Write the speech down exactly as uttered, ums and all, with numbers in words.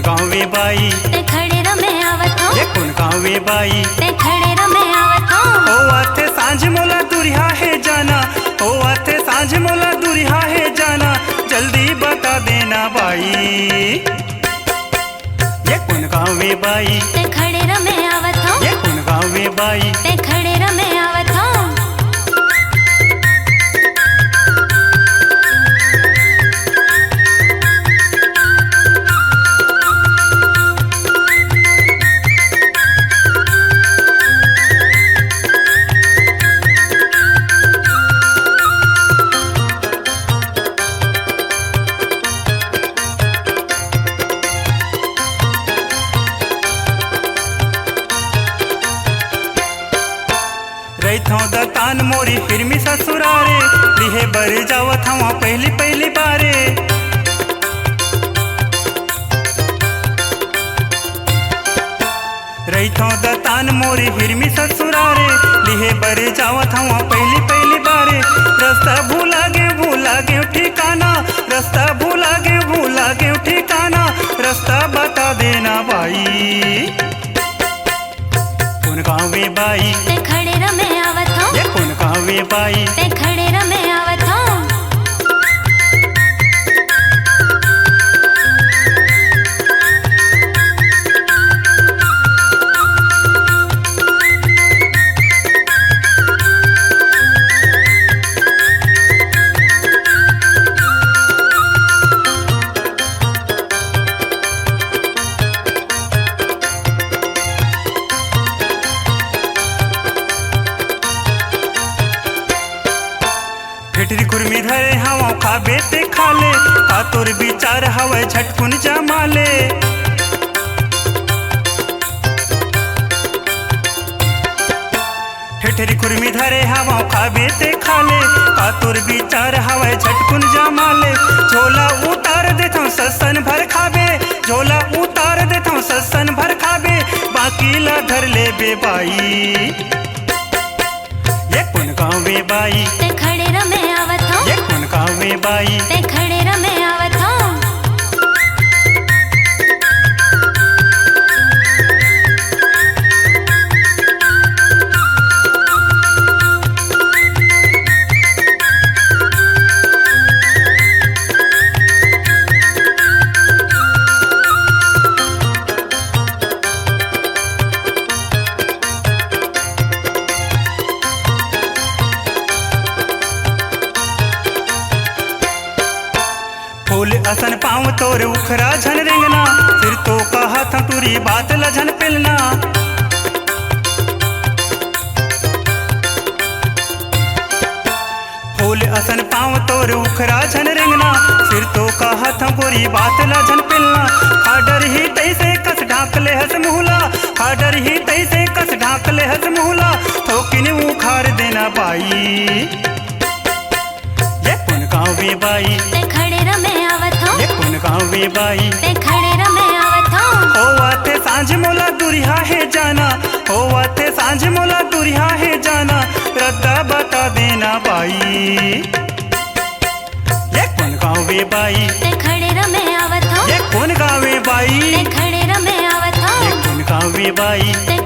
गाँव ए बाई, ते खड़े रमे आवत हँव। ये कोन गाँव ए बाई? ते खड़े रमे आवत हँव। ओ आथे सांझ मोला दुरिहा हे जाना, ओ आथे सांझ मोला दुरिहा हे जाना, जल्दी बता देना बाई। ये कोन गाँव ए बाई? ते खड़े रमे आवत हँव। ये कोन गाँव ए बाई? ते खड़े रमे आवत हँव। रहिथँव दतान मोरी हिरमी ससुरारे, लिहे बर जावत हँव पहिली पहिली बारे। रहिथँव दतान मोरी हिरमी ससुरारे, लिहे बर जावत हँव पहिली पहिली बारे। रस्ता भुला गेंव, भुला गेंव ठिकाना, रस्ता भुला गेंव, भुला गेंव ठिकाना, रस्ता बता देना बाई। कोन गाँव ए बाई? ते खड़े रमे आवत हँव। ये कोन गाँव ए बाई? ते खड़े रमे आवत हँव। ठेठरी खुरमी धरे हवँव, खाबे ते खा ले, का तोर बिचार हवय झटकुन जमा ले। ठेठरी खुरमी धरे हवँव, खाबे ते खा ले, का तोर बिचार हवय झटकुन जमा ले। झोला उतार देथँव ससन भर खाबे, झोला उतार देथँव ससन भर खाबे, बाकी ला धर लेबे बाई। ये कोन गाँव ए बाई? ते खड़े रमे आवत हँव। ये कोन गाँव ए बाई? ते खड़े रमे आवत हँव। फूल असन पाँव तोर उखरा झन रेंगना, फिर तो कहत हँव टूरी बात ल झन पेलना। फूल असन पाँव तोर उखरा झन रेंगना, फिर तो कहत हँव गोरी बात ल झन पेलना। खा डरही तइसे कस ढाँक ले हस मुहला, खा डरही तइसे कस ढाँक ले हस मुहला, थोकिन उखार देना बाई। ये कोन गाँव ए बाई? ते खड़े रमे आवत हँव। ये कोन गाँव ए बाई? ते खड़े रमे आवत हँव। ओ आथे सांझ मोला दुरिहा हे जाना, ओ आथे सांझ मोला दुरिहा हे जाना, रद्दा बता देना बाई। ये कोन गाँव ए बाई? ते खड़े रमे आवत हँव। ये कोन गाँव ए बाई? ते खड़े रमे आवत हँव। ये कोन गाँव ए बाई? ते